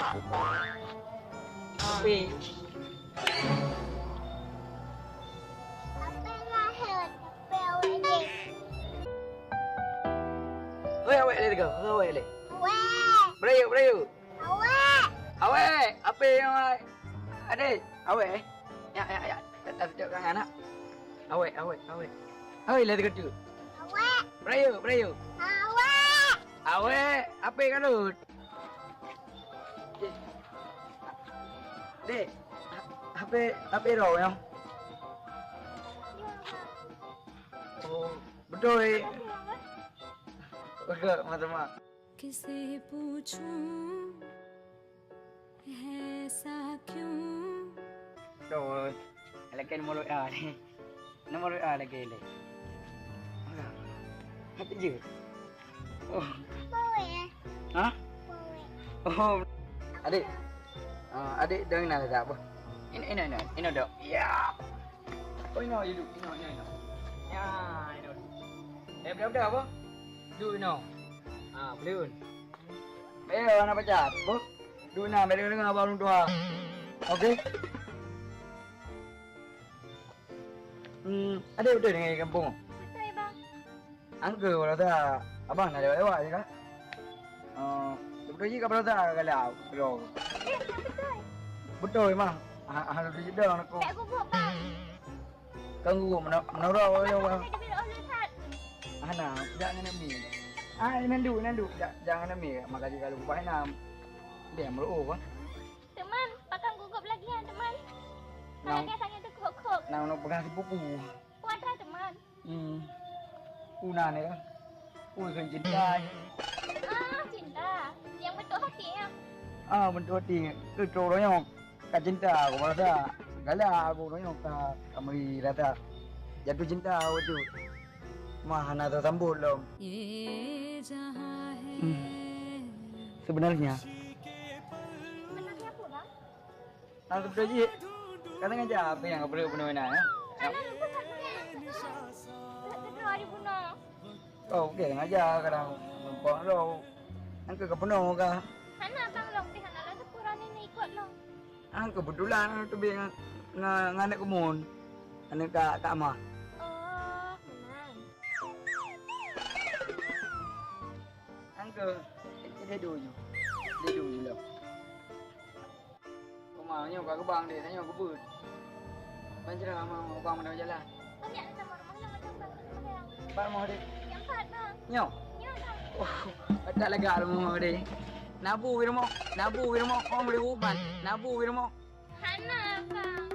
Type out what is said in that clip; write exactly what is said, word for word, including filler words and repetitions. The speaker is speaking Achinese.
Tapi. Tapi lahir, tapi awak ni. Hoi, awak lé teuka. Hoi, awak lé. Awak. Berayu, berayu. Awak. Awak, apa yang awak? Adik, awak eh? Ya, ya, ya. Tak, tak, tak, tak, anak. Awak, awak, awak. Hoi, lé teuka tu. Awak. Berayu, berayu. Awak. Awak, apa yang kalut? Dek, H P, H P roh nyang? Oh, beutôi. Beutôi, mak. किसे पूछूं, ऐसा क्यों? Beutôi. Lakèe nomor W A ni. Nomor W A lakèe lé. Apa je? Oh. Bawa ya? Hah? Bawa. Oh. Adik. Ah, adik dah kenal tak apa? Ini, ini, ini, ini dok. Ya. Oh, ini, ini, ini, ini, ini. Ya, ini. Eh, berapa, berapa? Duit, no. Ah, belum. Eh, anak pacar. Apa? Duit na, bèk deungoe-deungoe bak ureueng tuha. Oke? Hmm, adik beutôi nyan di gampông? Beutôi, Bang. Angkeu, baroesa abang na lewat-lewat je kah? Oh, beutôi jih ka baroesa ka galak droe. Eh, beutôi. Beutôi, Bang. Ha, ha, beutôi jih dong aku. Bèk gubuk, Bang. Kan guru meno-, meunurot ureueng, Bang. Hana, jak ngon Ami. Ah, nyan duek, nyan duek. Jak, jak ngon Ami. Maka jih ka lôn ubah inam. Dia meureuoh, Bang. Teuma, pakon gugup lagi nyan, teuma. Nang. Kalau dia sangat tu kok-kok. Nang, nang peugah sipupu. Kuat dah, teuma. Hmm. Una ni kan. Ui, kan cinta. Ah, cinta. Yang bentuk hati ya. Ah, bentuk hati. Keu ureueng nyoe. Ka cinta aku rasa. Galak aku nyoe ka, ka meuri rasa jatuh cinta aku tu. Mah hana teusambot lom. Hmm. Sebenarnya. Sebenarnya apa, Bang? Ah, sebenarnya jih. Ka sengaja apa nyang ka peureuet bunoe na, ya? Hana lupa satu ni. Kedua hari bunoe. Oh, okey, sengaja kadang numpang lom. Nang keu ka peunoh kah? Hana, Bang, lom pih hana lom, sepura ni ikut lom. Ah, keubeutulan teubiet ngon, ngon, ngon aneuk keumuen. Aneuk Kak, Kak Mah. Oh, meunan. Angkeu, eh, eh, dia dulu. Dia dulu lah. Koma nyoe ka geubang deh, nyoe geubeuet. Ban ceramah mau bang mana jalan. Banyak sama rumah yang macam bang. Bang mau deh. Yang empat bang. Nyoe. Nyoe bang. Oh, tak lega rumah deh. Nabu di rumah, nabu di rumah, kau boleh uban. Nabu di rumah. Hana, Bang.